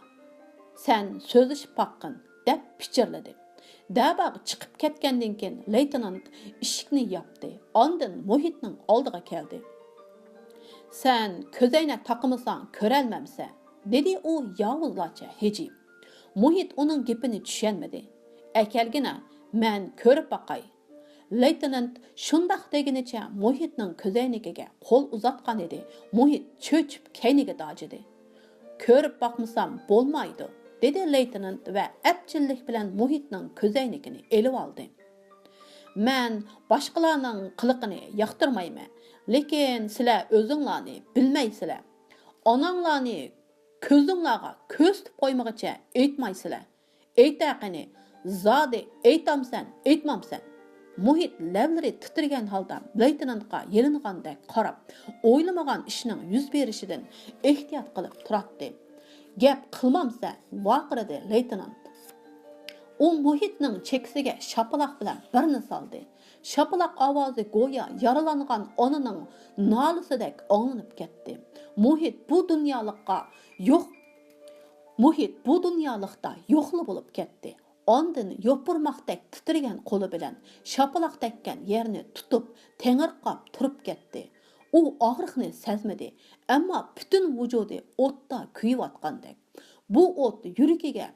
سەن سۆزلىشىپ باققىن، دەپ پىچىرلىدى. دەباغ چىقىپ كەتكەندىن كېيىن، لېيتېنانت ئىشىكنى ياپتى، ئاندىن مۇھىتنىڭ ئالدىغا كەلدى. سەن كۆزەينەك تاقىمىساڭ كۆرەلمەمسەن، دېدى ئۇ ياۋۇزلارچە ھىجىيىپ. مۇھىت ئۇنىڭ گېپىنى چۈشەنمىدى. ئەكەلگىنە، مەن كۆرۈپ باقاي. لېيتېنانت شۇنداق دېگىنىچە مۇھىتنىڭ كۆزەينىكىگە قول ئۇزاتقان ئىدى. مۇھىت چۆچۈپ كەينىگە داجىدى. كۆرۈپ باقمىسام بولمايدۇ، دېدى لېيتېنانت ۋە ئەپچىللىك بىلەن مۇھىتنىڭ كۆزەينىكىنى ئېلىۋالدى. مەن باشقىلارنىڭ قىلىقىنى ياقتۇرمايمەن، لېكىن سىلەر ئۆزۈڭلارنى بىلمەيسىلەر. ئاناڭلارنى كۆزۈڭلارغا كۆرسىتىپ قويمىغۇچە ئېيتمايسىلەر. ئېيتە قېنى، زادى ئېيتامسەن، ئېيتمامسەن؟ مۇھىت لەۋلىرى تىترىگەن ھالدا لېيتېنانتقا يېلىنغاندەك قاراپ، ئويلىمىغان ئىشنىڭ يۈز بېرىشىدىن ئېھتىيات قىلىپ تۇراتتى. گەپ قىلمامسەن؟ ۋارقىرىدى لېيتېنانت. ئۇ مۇھىتنىڭ چېكىسىگە شاپىلاق بىلەن بىرنى سالدى. شاپىلاق ئاۋازى گويا يارىلانغان ئانىنىڭ نالىسىدەك ئاڭلىنىپ كەتتى. مۇھىت بۇ دۇنيالىققا يوق، مۇھىت بۇ دۇنيالىقتا يوقلا بولۇپ كەتتى. ئاندىن يوپۇرماقتەك تىترىگەن قولى بىلەن شاپىلاق تەگكەن يەرنى تۇتۇپ، تېڭىرقاپ تۇرۇپ كەتتى. ئۇ ئاغرىقنى سەزمىدى، ئەمما پۈتۈن ۋۇجۇدى ئوتتا كۆيۈۋاتقاندەك. بۇ ئوت يۈرىكىگە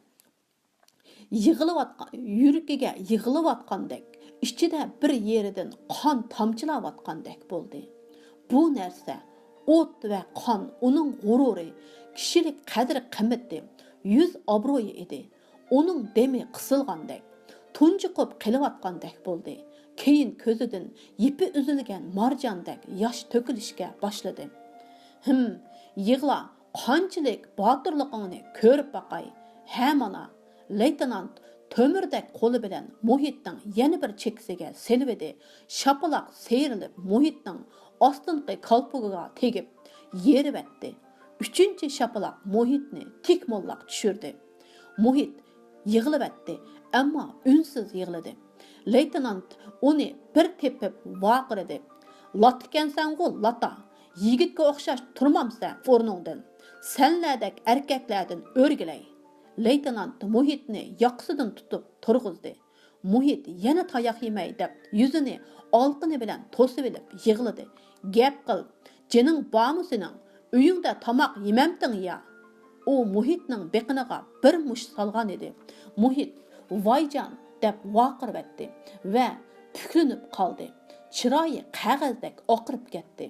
يىغىلىۋاتقان، يۈرىكىگە يىغىلىۋاتقاندەك، ئىچىدە بىر يېرىدىن قان تامچىلاۋاتقاندەك بولدى. بۇ نەرسە، ئوت ۋە قان ئۇنىڭ غۇرۇرى، كىشىلىك قەدىر-قىممىتى، يۈز-ئابرۇيى ئىدى. ئۇنىڭ دېمى قىسىلغاندەك، تۇنجۇقۇپ قېلىۋاتقاندەك بولدى. كېيىن كۆزىدىن يىپى ئۈزۈلگەن مارجاندەك ياش تۆكۈلۈشكە باشلىدى. ھىم، يىغلا، قانچىلىك باتۇرلۇقۇڭنى كۆرۈپ باقاي. ھە مانا. لېيتېنانت تۆمۈردەك قولى بىلەن مۇھىتنىڭ يەنە بىر چېكىسىگە سېلىۋىدى. شاپىلاق سىيرىلىپ مۇھىتنىڭ ئاستىنقى كالپۇكىغا تېگىپ يېرىۋەتتى. ئۈچىنچى شاپىلاق مۇھىتنى تىك موللاق چۈشۈردى. مۇھىت يىغلىۋەتتى، ئەمما ئۈنسىز يىغلىدى. لېيتېنانت ئۇنى بىر تېپىپ ۋارقىرىدى: «لاتىكەنسەنغۇ، لاتا! يىگىتكە ئوخشاش تۇرمامسەن ئورنۇڭدىن؟ سەنلەردەك ئەركەكلەردىن ئۆرگىلەي!» لېيتېنانت مۇھىتنى ياقىسىدىن تۇتۇپ تۇرغۇزدى. مۇھىت يەنە تاياق يېمەي دەپ يۈزىنى ئالىقىنى بىلەن توسۇۋېلىپ يىغلىدى. «گەپ قىل، جېنىڭ بارمۇ سېنىڭ؟ ئۆيۈڭدە تاماق يېمەمتىڭ يا؟» ئۇ مۇھىتنىڭ بېقىنىغا بىر مۇشت سالغان ئىدى. مۇھىت «ۋايجان!» دەپ ۋارقىرىۋەتتى ۋە پۈكلىنىپ قالدى. چىرايى قەغەزدەك ئاقىرىپ كەتتى.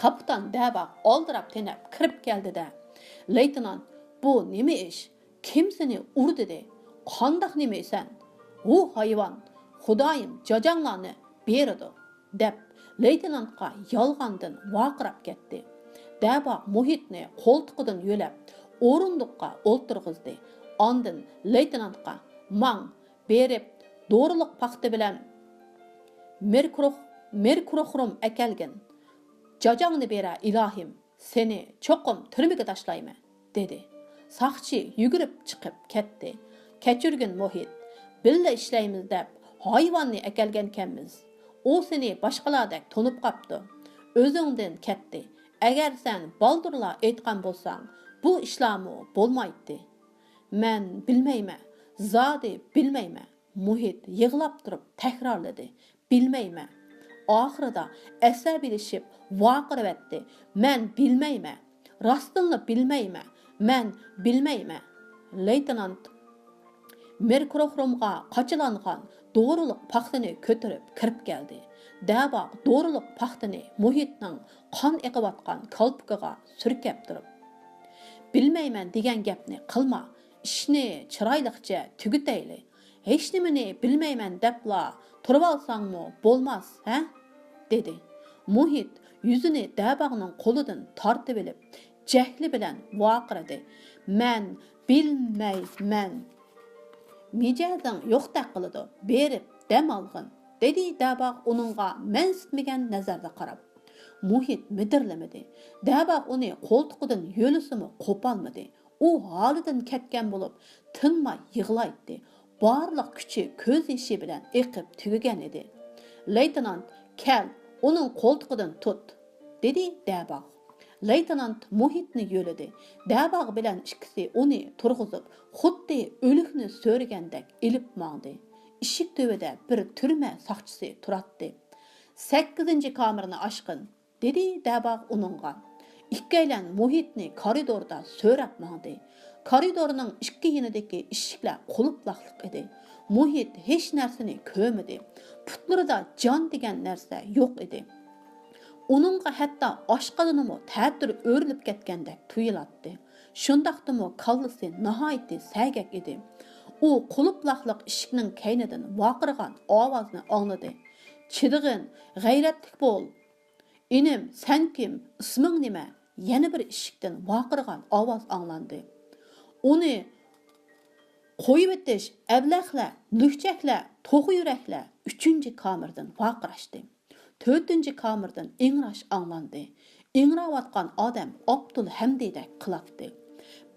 كاپىتان دەباغ ئالدىراپ تېنەپ كىرىپ كەلدى-دە: «لېيتېنانت، بۇ نېمە ئىش؟ كىم سېنى ئۇر دېدى؟ قانداق نېمە سەن؟ ھۇ ھايۋان! خۇدايىم جاجاڭلارنى بېرىدۇ!» دەپ، لېيتېنانتقا يالغاندىن ۋارقىراپ كەتتى. دەباغ مۇھىتنى قولتۇقىدىن يۆلەپ، ئورۇندۇققا ئولتۇرغۇزدى. ئاندىن لېيتېنانتقا: «ماڭ، بېرىپ، دورىلىق پاختا بىلەن مېركروخ-، مېركروخروم ئەكەلگىن. جاجاڭنى بېرە، ئىلاھىم! سېنى چوقۇم تۈرمىگە تاشلايمەن!» دېدى. ساقچى يۈگۈرۈپ چىقىپ كەتتى. «كەچۈرگىن، مۇھىت، بىللە ئىشلەيمىز دەپ ھايۋاننى ئەكەلگەنكەنمىز. ئۇ سېنى باشقىلاردەك تونۇپ قاپتۇ. ئۆزۈڭدىن كەتتى. ئەگەر سەن بالدۇرلا ئېيتقان بولساڭ، بۇ ئىشلارمۇ بولمايتتى.» «مەن بىلمەيمەن، زادى بىلمەيمەن.» مۇھىت يىغلاپ تۇرۇپ تەكرارلىدى: «بىلمەيمەن.» ئاخىرىدا ئەسەبىيلىشىپ ۋارقىرىۋەتتى: «مەن بىلمەيمەن! راستىنلا بىلمەيمەن! مەن بىلمەيمەن!» لېيتېنانت مېركروخرومغا قاچىلانغان دورىلىق پاختىنى كۆتۈرۈپ كىرىپ كەلدى. دەباغ دورىلىق پاختىنى مۇھىتنىڭ قان ئېقىۋاتقان كالپۇكىغا سۈركەپ تۇرۇپ: «بىلمەيمەن دېگەن گەپنى قىلما، ئىشنى چىرايلىقچە تۈگىتەيلى. ھېچنېمىنى بىلمەيمەن دەپلا تۇرۇۋالساڭمۇ بولماس، ھە؟» دېدى. مۇھىت يۈزىنى دەباغنىڭ قولىدىن تارتىۋېلىپ، جەھلى بىلەن ۋارقىرىدى: «مەن بىلمەيمەن!» «مىجەزىڭ يوقتەك قىلىدۇ، بېرىپ دەم ئالغىن!» دېدى دەباغ ئۇنىڭغا مەنسىتمىگەن نەزەردە قاراپ. مۇھىت مىدىرلىمىدى. دەباغ ئۇنى قولتۇقىدىن يۆلىسىمۇ قوپالمىدى. ئۇ ھالىدىن كەتكەن بولۇپ، تىنماي يىغلايتتى. بارلىق كۈچى كۆز يېشى بىلەن ئېقىپ تۈگىگەن ئىدى. «لېيتېنانت، كەل، ئۇنىڭ قولتۇقىدىن تۇت!» دېدى دەباغ. لېيتېنانت مۇھىتنى يۆلىدى. دەباغ بىلەن ئىككىسى ئۇنى تۇرغۇزۇپ، خۇددى ئۆلۈكنى سۆرىگەندەك ئېلىپ ماڭدى. ئىشىك تۈۋىدە بىر تۈرمە ساقچىسى تۇراتتى. «سەككىزىنچى كامېرنى ئاچقىن!» دېدى دەباغ ئۇنىڭغا. ئىككىيلەن مۇھىتنى كارىدوردا سۆرەپ ماڭدى. كارىدورنىڭ ئىككى يېنىدىكى ئىشىكلەر قۇلۇپلاقلىق ئىدى. مۇھىت ھېچ نەرسىنى كۆرمىدى. پۇتلىرىدا جان دېگەن نەرسە يوق ئىدى. ئۇنىڭغا ھەتتا ئاشقازىنىمۇ تەتۈر ئۆرۈلۈپ كەتكەندەك تۇيۇلاتتى. شۇنداقتىمۇ كاللىسى ناھايىتى سەگەك ئىدى. ئۇ قۇلۇپلاقلىق ئىشىكنىڭ كەينىدىن ۋارقىرىغان ئاۋازنى ئاڭلىدى. «چىدىغىن، غەيرەتلىك بول!» «ئىنىم، سەن كىم؟ ئىسمىڭ نېمە؟» يەنە بىر ئىشىكتىن ۋارقىرىغان ئاۋاز ئاڭلاندى. «ئۇنى قويۇۋېتىش، ئەبلەخلەر، لۈكچەكلەر، توخۇ يۈرەكلەر!» ئۈچىنچى كامېردىن ۋارقىراشتى. تۆتىنچى كامېردىن ئىڭراش ئاڭلاندى. ئىڭراۋاتقان ئادەم ئابدۇل ھەمدىدەك قىلاتتى.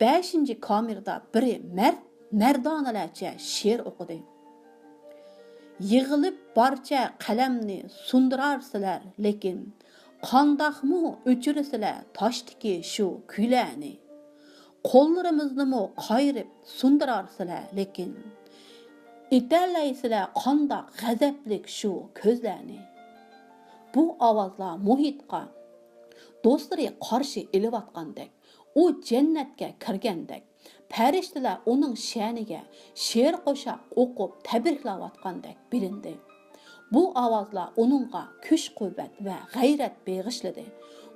بەشىنچى كامېردا بىرى مەرد مەردانىلەرچە شېئىر ئوقۇدى. «يىغىلىپ بارچە قەلەمنى سۇندۇرارسىلەر لېكىن، قانداقمۇ ئۆچۈرىسىلەر تاشتىكى شۇ كۈيلەرنى؟ قوللىرىمىزنىمۇ قايرىپ سۇندۇرارسىلەر لېكىن، ئېتەلەيسىلەر قانداق غەزەپلىك شۇ كۆزلەرنى؟» بۇ ئاۋازلار مۇھىتقا دوستلىرى قارشى ئېلىۋاتقاندەك، ئۇ جەننەتكە كىرگەندەك، پەرىشتىلەر ئۇنىڭ شەنىگە شېئىر قوشاق ئوقۇپ تەبرىكلەۋاتقاندەك بىلىندى. بۇ ئاۋازلار ئۇنىڭغا كۈچ-قۇۋۋەت ۋە غەيرەت بېغىشلىدى.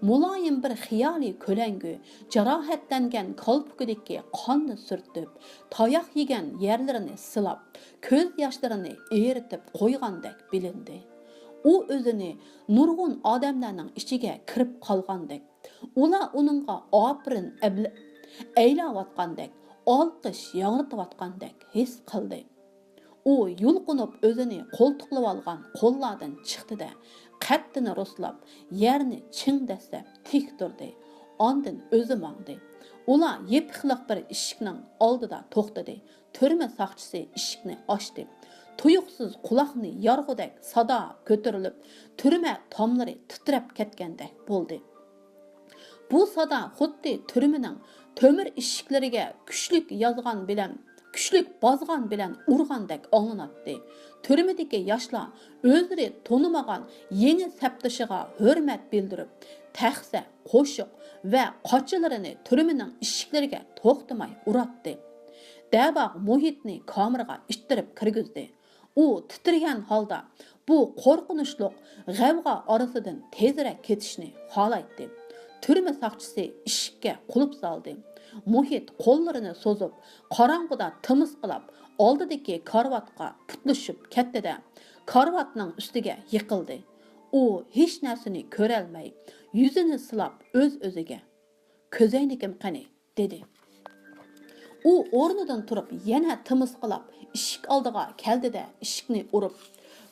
مۇلايىم بىر خىيالىي كۆلەڭگە جاراھەتلەنگەن كالپۇكىدىكى قاننى سۈرتۈپ، تاياق يېگەن يەرلىرىنى سىلاپ، كۆز ياشلىرىنى ئېرىتىپ قويغاندەك بىلىندى. ئۇ ئۆزىنى نۇرغۇن ئادەملەرنىڭ ئىچىگە كىرىپ قالغاندەك، ئۇلار ئۇنىڭغا ئاپىرىن ئەبلە-، ئەيلەۋاتقاندەك، ئالقىش ياڭرىتىۋاتقاندەك ھېس قىلدى. ئۇ يۇلقۇنۇپ ئۆزىنى قولتۇقلىۋالغان قوللاردىن چىقتى-دە، قەددىنى رۇسلاپ، يەرنى چىڭ دەسسەپ تىك تۇردى. ئاندىن ئۆزى ماڭدى. ئۇلار يېپىقلىق بىر ئىشىكنىڭ ئالدىدا توختىدى. تۈرمە ساقچىسى ئىشىكنى ئاچتى. تۇيۇقسىز قۇلاقنى يارغۇدەك سادا كۆتۈرۈلۈپ، تۈرمە تاملىرى تىترەپ كەتكەندەك بولدى. بۇ سادا خۇددى تۈرمىنىڭ تۆمۈر ئىشىكلىرىگە كۈچلۈك يازغان بىلەن، كۈچلۈك بازغان بىلەن ئۇرغاندەك ئاڭلىناتتى. تۈرمىدىكى ياشلار ئۆزلىرى تونۇمىغان يېڭى سەپدىشىغا ھۆرمەت بىلدۈرۈپ، تەخسە، قوشۇق ۋە قاچىلىرىنى تۈرمىنىڭ ئىشىكلىرىگە توختىماي ئۇراتتى. دەباغ مۇھىتنى كامېرغا ئىتتىرىپ كىرگۈزدى. ئۇ تىترىگەن ھالدا بۇ قورقۇنچلۇق غەۋغا ئارىسىدىن تېزرەك كېتىشنى خالايتتى. تۈرمە ساقچىسى ئىشىككە قۇلۇپ سالدى. مۇھىت قوللىرىنى سوزۇپ، قاراڭغۇدا تىمىسقىلاپ، ئالدىدىكى كارىۋاتقا پۇتلىشىپ كەتتى-دە، كارىۋاتنىڭ ئۈستىگە يىقىلدى. ئۇ ھېچ نەرسىنى كۆرەلمەي، يۈزىنى سىلاپ ئۆز-ئۆزىگە، «كۆزەينىكىم قېنى؟» دېدى. ئۇ ئورنىدىن تۇرۇپ، يەنە تىمىسقىلاپ ئىشىك ئالدىغا كەلدى-دە، ئىشىكنى ئۇرۇپ،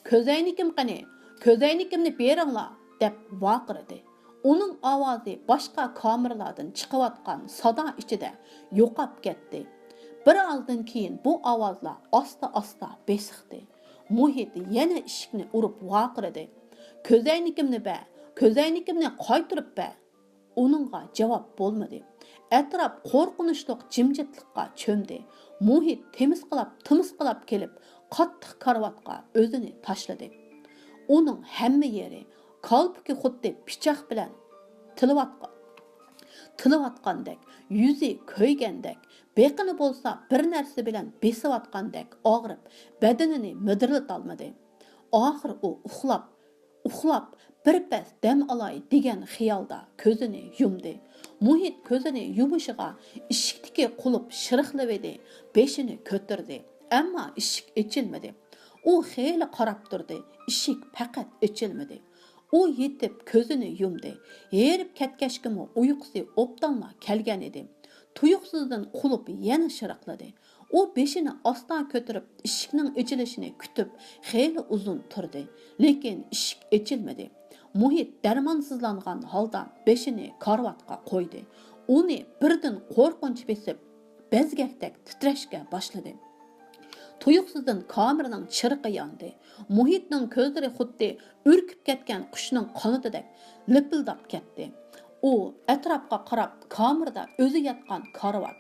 «كۆزەينىكىم قېنى؟ كۆزەينىكىمنى بېرىڭلار!» دەپ ۋارقىرىدى. ئۇنىڭ ئاۋازى باشقا كامېرلاردىن چىقىۋاتقان سادا ئىچىدە يوقاپ كەتتى. بىر ئازدىن كېيىن بۇ ئاۋازلار ئاستا-ئاستا بېسىقتى. مۇھىت يەنە ئىشىكنى ئۇرۇپ ۋارقىرىدى، «كۆزەينىكىمنى بەر! كۆزەينىكىمنى قايتۇرۇپ بەر!» ئۇنىڭغا جاۋاب بولمىدى. ئەتراپ قورقۇنچلۇق جىمجىتلىققا چۆمدى. مۇھىت تىمىسقىلاپ، تىمىسقىلاپ كېلىپ، قاتتىق كارىۋاتقا ئۆزىنى تاشلىدى. ئۇنىڭ ھەممە يېرى، كالپۇكى خۇددى پىچاق بىلەن تىلىۋاتقان، تىلىۋاتقاندەك، يۈزى كۆيگەندەك، بېقىنى بولسا بىر نەرسە بىلەن بېسىۋاتقاندەك ئاغرىپ، بەدىنىنى مىدىرلىتالمىدى. ئاخىر ئۇ ئۇخلاپ، ئۇخلاپ، بىر پەس دەم ئالاي دېگەن خىيالدا كۆزىنى يۇمدى. مۇھىت كۆزىنى يۇمۇشىغا ئىشىكتىكى قۇلۇپ شىرىقلىۋىدى، بېشىنى كۆتۈردى. ئەمما ئىشىك ئېچىلمىدى. ئۇ خېلى قاراپ تۇردى، ئىشىك پەقەت ئېچىلمىدى. ئۇ يېتىپ كۆزىنى يۇمدى. ھېرىپ كەتكەچكىمۇ ئۇيقۇسى ئوبدانلا كەلگەن ئىدى. تۇيۇقسىزدىن قۇلۇپ يەنە شىرىقلىدى. ئۇ بېشىنى ئاستا كۆتۈرۈپ، ئىشىكنىڭ ئېچىلىشىنى كۈتۈپ، خېلى ئۇزۇن تۇردى. لېكىن ئىشىك ئېچىلمىدى. مۇھىت دەرمانسىزلانغان ھالدا بېشىنى كارىۋاتقا قويدى. ئۇنى بىردىن قورقۇنچ بېسىپ، بەزگەكتەك تىترەشكە باشلىدى. تۇيۇقسىزدىن كامېرنىڭ چىرىقى ياندى. مۇھىتنىڭ كۆزلىرى خۇددى ئۈركۈپ كەتكەن قۇشنىڭ قانىتىدەك لىپىلداپ كەتتى. ئۇ ئەتراپقا قاراپ، كامېردا ئۆزى ياتقان كارىۋات،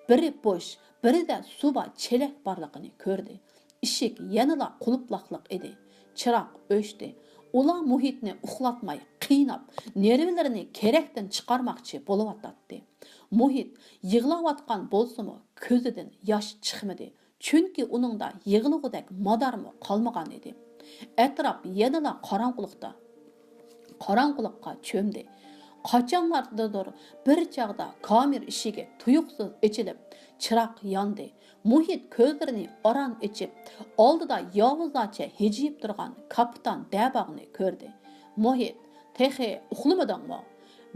بىرى بوش، بىرىدە سۇ بار چېلەك بارلىقىنى كۆردى. ئىشىك يەنىلا قۇلۇپلاقلىق ئىدى. چىراغ ئۆچتى. ئۇلار مۇھىتنى ئۇخلاتماي، قىيناپ، نېرۋىلىرىنى كېرەكتىن چىقارماقچى بولۇۋاتاتتى. مۇھىت يىغلاۋاتقان بولسىمۇ، كۆزىدىن ياش چىقمىدى. چۈنكى ئۇنىڭدا يىغلىغۇدەك مادارمۇ قالمىغان ئىدى. ئەتراپ يەنىلا قاراڭغۇلۇقتا، قاراڭغۇلۇققا چۆمدى. قاچانلاردىدۇر بىر چاغدا كامېر ئىشىكى تۇيۇقسىز ئېچىلىپ، چىراغ ياندى. مۇھىت كۆزلىرىنى ئاران ئېچىپ، ئالدىدا ياۋۇزلارچە ھىجىيىپ تۇرغان كاپىتان دەباغنى كۆردى. مۇھىت، تېخى ئۇخلىمىدىڭمۇ؟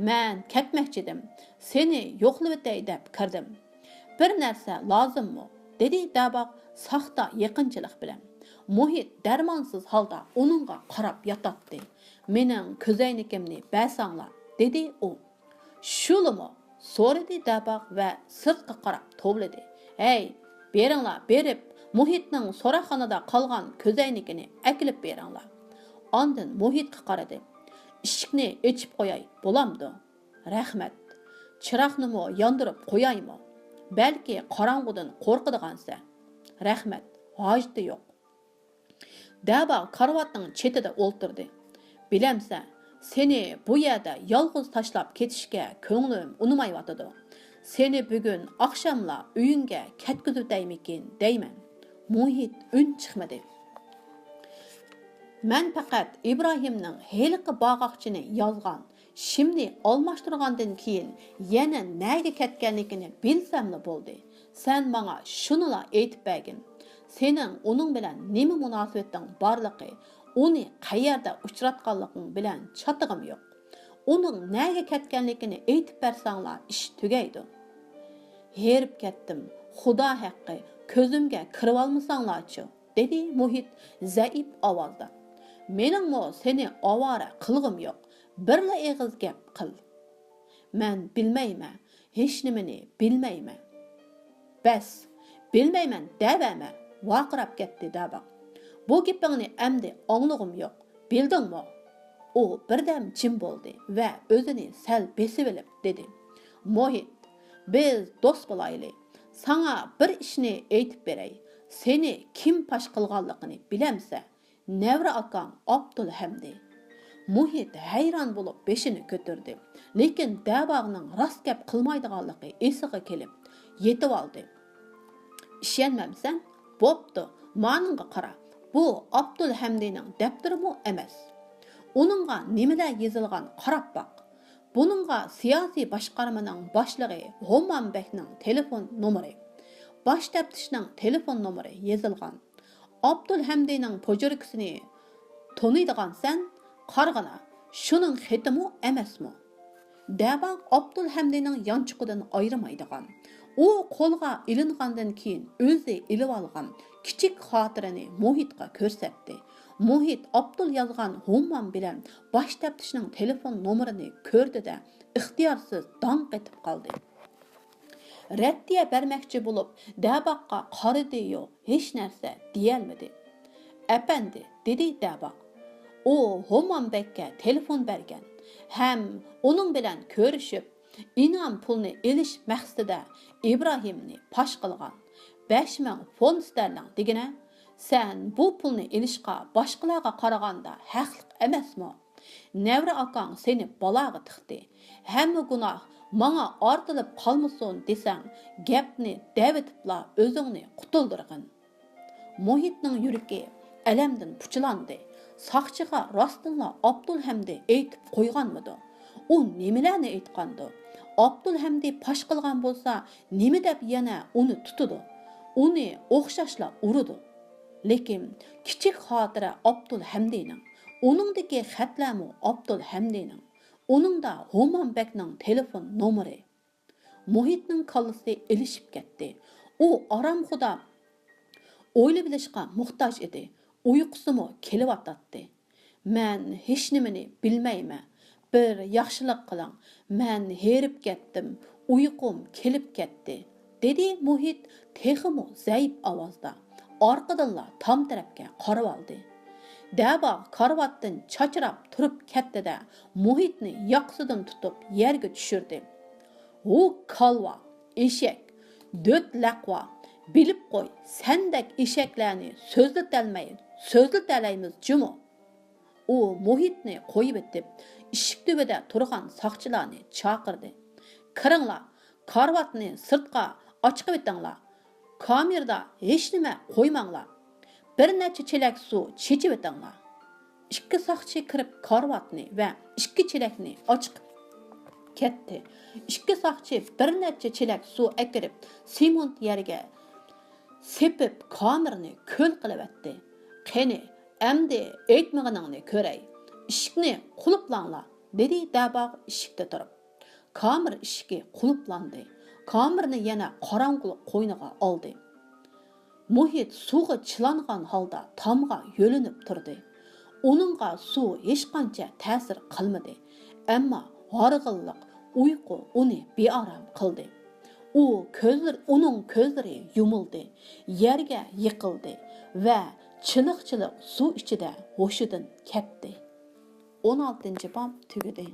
مەن كەتمەكچىدىم. سېنى يوقلىۋېتەي دەپ كىردىم. بىر نەرسە لازىممۇ؟ دېدى دەباغ ساختا يېقىنچىلىق بىلەن. مۇھىت دەرمانسىز ھالدا ئۇنىڭغا قاراپ ياتاتتى. مېنىڭ كۆزەينىكىمنى بەرسەڭلار، دېدى ئۇ. شۇلىمۇ؟ سورىدى دەباغ ۋە سىرتقا قاراپ توۋلىدى. ھەي، بېرىڭلار، بېرىپ، مۇھىتنىڭ سوراقخانىدا قالغان كۆزەينىكىنى ئەكېلىپ بېرىڭلار. ئاندىن مۇھىتقا قارىدى. ئىشىكنى ئېچىپ قوياي، بولامدۇ؟ رەھمەت. چىراغنىمۇ ياندۇرۇپ قويايمۇ؟ بەلكى قاراڭغۇدىن قورقىدىغانسەن. رەھمەت، ھاجىتى يوق. دەباغ كارىۋاتنىڭ چېتىدە ئولتۇردى. بىلەمسەن، سېنى بۇ يەردە يالغۇز تاشلاپ كېتىشكە كۆڭلۈم ئۇنىمايۋاتىدۇ. سېنى بۈگۈن ئاخشاملا ئۆيۈڭگە كەتكۈزۈۋېتەيمىكىن دەيمەن. مۇھىت ئۈن چىقمىدى. مەن پەقەت ئىبراھىمنىڭ ھېلىقى باغاقچىنى يازغان شىمنى ئالماشتۇرغاندىن كېيىن يەنە نەگە كەتكەنلىكىنى بىلسەملا بولدى. سەن ماڭا شۇنىلا ئېيتىپ بەرگىن. سېنىڭ ئۇنىڭ بىلەن نېمە مۇناسىۋىتىڭ بارلىقى، ئۇنى قەيەردە ئۇچراتقانلىقىڭ بىلەن چاتىقىم يوق. ئۇنىڭ نەگە كەتكەنلىكىنى ئېيتىپ بەرسەڭلار ئىش تۈگەيدۇ. ھېرىپ كەتتىم، خۇدا ھەققى، كۆزۈمگە كىرىۋالمىساڭلارچۇ؟ دېدى مۇھىت زەئىپ ئاۋازدا. مېنىڭمۇ سېنى ئاۋارە قىلغۇم يوق، بىرلا ئېغىز گەپ قىل. مەن بىلمەيمەن، ھېچنېمىنى بىلمەيمەن. بەس، بىلمەيمەن دەۋەرمە، ۋارقىراپ كەتتى دەباغ. بۇ گېپىڭنى ئەمدى ئاڭلىغۇم يوق، بىلدىڭمۇ؟ ئۇ بىردەم جىم بولدى ۋە ئۆزىنى سەل بېسىۋېلىپ دېدى، مۇھىت، بىز دوست بولايلى. ساڭا بىر ئىشنى ئېيتىپ بېرەي. سېنى كىم پاش قىلغانلىقىنى بىلەمسەن؟ نەۋرە ئاكاڭ ئابدۇلھەمدى. مۇھىت ھەيران بولۇپ بېشىنى كۆتۈردى. لېكىن دەباغنىڭ راست گەپ قىلمايدىغانلىقى ئېسىگە كېلىپ يېتىۋالدى. ئىشەنمەمسەن؟ بوپتۇ، مانىڭغا قارا. بۇ ئابدۇلھەمدىنىڭ دەپتىرىمۇ ئەمەس. ئۇنىڭغا نېمىلەر يېزىلغان قاراپ باق. بۇنىڭغا سىياسىي باشقارمىنىڭ باشلىقى ھومانبەكنىڭ تېلېفون نومۇرى، باش تەپتىشنىڭ تېلېفون نومۇرى يېزىلغان. ئابدۇلھەمدىنىڭ پوچېركىسىنى تونۇيدىغانسەن، قارىغىنا، شۇنىڭ خېتىمۇ ئەمەسمۇ؟ دەباغ ئابدۇلھەمدىنىڭ يانچۇقىدىن ئايرىمايدىغان، ئۇ قولغا ئېلىنغاندىن كېيىن ئۆزى ئېلىۋالغان كىچىك خاتىرىنى مۇھىتقا كۆرسەتتى. مۇھىت ئابدۇل يازغان ھوممان بىلەن باش تەپتىشنىڭ تېلېفون نومۇرىنى كۆردى-دە، ئىختىيارسىز داڭ قېتىپ قالدى. رەددىيە بەرمەكچى بولۇپ، دەباغقا قارىدى-يۇ، ھېچنەرسە دېيەلمىدى. ئەپەندى، دېدى دەباغ، ئۇ ھومانبەگكە تېلېفون بەرگەن ھەم ئۇنىڭ بىلەن كۆرۈشۈپ، ئىنئام پۇلنى ئېلىش مەقسىتىدە ئىبراھىمنى پاش قىلغان. بەش مىڭ فونت ستەرلىڭ دېگىنە. سەن بۇ پۇلنى ئېلىشقا باشقىلارغا قارىغاندا ھەقلىق ئەمەسمۇ؟ نەۋرە ئاكاڭ سېنى بالاغا تىقتى. ھەممە گۇناھ ماڭا ئارتىلىپ قالمىسۇن دېسەڭ، گەپنى دەۋېتىپلا ئۆزۈڭنى قۇتۇلدۇرغىن. مۇھىتنىڭ يۈرىكى ئەلەمدىن پۇچىلاندى. ساقچىغا راستتىنلا ئابدۇلھەمدى ئېيتىپ قويغانمىدۇ؟ ئۇ نېمىلەرنى ئېيتقاندۇ؟ ئابدۇلھەمدى پاش قىلغان بولسا، نېمە دەپ يەنە ئۇنى تۇتىدۇ؟ ئۇنى ئوخشاشلا ئۇرىدۇ. لېكىن كىچىك خاتىرە ئابدۇلھەمدىنىڭ، ئۇنىڭدىكى خەتلەرمۇ ئابدۇلھەمدىنىڭ، ئۇنىڭدا ھومانبەگنىڭ تېلېفون نومۇرى. مۇھىتنىڭ كاللىسى ئېلىشىپ كەتتى. ئۇ ئارامخۇدا ئويلىۋېلىشقا موھتاج ئىدى. ئۇيقۇسىمۇ كېلىۋاتاتتى. مەن ھېچنېمىنى بىلمەيمەن. بىر ياخشىلىق قىلىڭ. مەن ھېرىپ كەتتىم. ئۇيقۇم كېلىپ كەتتى، دېدى مۇھىت تېخىمۇ زەئىپ ئاۋازدا. ئارقىدىنلا تام تەرەپكە قارىۋالدى. دەباغ كارىۋاتتىن چاچراپ تۇرۇپ كەتتى-دە، مۇھىتنى ياقىسىدىن تۇتۇپ يەرگە چۈشۈردى. ھۇ كالۋا، ئېشەك، دۆت لەقۋا، بىلىپ قوي، سەندەك ئېشەكلەرنى سۆزلىتەلمەي، سۆزلىتەلەيمىز جۇمۇ. ئۇ مۇھىتنى قويۇۋېتىپ، ئىشىك تۈۋىدە تۇرغان ساقچىلارنى چاقىردى. كىرىڭلار، كارىۋاتنى سىرتقا ئاچىقىۋېتىڭلار. كامېردا ھېچنېمە قويماڭلار. بىر نەچچە چېلەك سۇ چېچىۋېتىڭلار. ئىككى ساقچى كىرىپ كارىۋاتنى ۋە ئىككى چېلەكنى ئاچىقىپ كەتتى. ئىككى ساقچى بىر نەچچە چېلەك سۇ ئەكىرىپ، سېمونت يەرگە سېپىپ، كامېرنى كۆل قىلىۋەتتى. قېنى، ئەمدى ئېيتمىغىنىڭنى كۆرەي. ئىشىكنى قۇلۇپلاڭلار، دېدى دەباغ ئىشىكتە تۇرۇپ. كامېر ئىشىكى قۇلۇپلاندى. كامېرنى يەنە قاراڭغۇلۇق قوينىغا ئالدى. مۇھىت سۇغا چىلانغان ھالدا تامغا يۆلىنىپ تۇردى. ئۇنىڭغا سۇ ھېچقانچە تەسىر قىلمىدى، ئەمما ھارغىنلىق، ئۇيقۇ ئۇنى بىئارام قىلدى. ئۇ كۆزلىرى، ئۇنىڭ كۆزلىرى يۇمۇلدى، يەرگە يىقىلدى ۋە چىلىق-چىلىق سۇ ئىچىدە ھوشىدىن كەتتى. ئون ئالتىنچى باب تۈگىدى.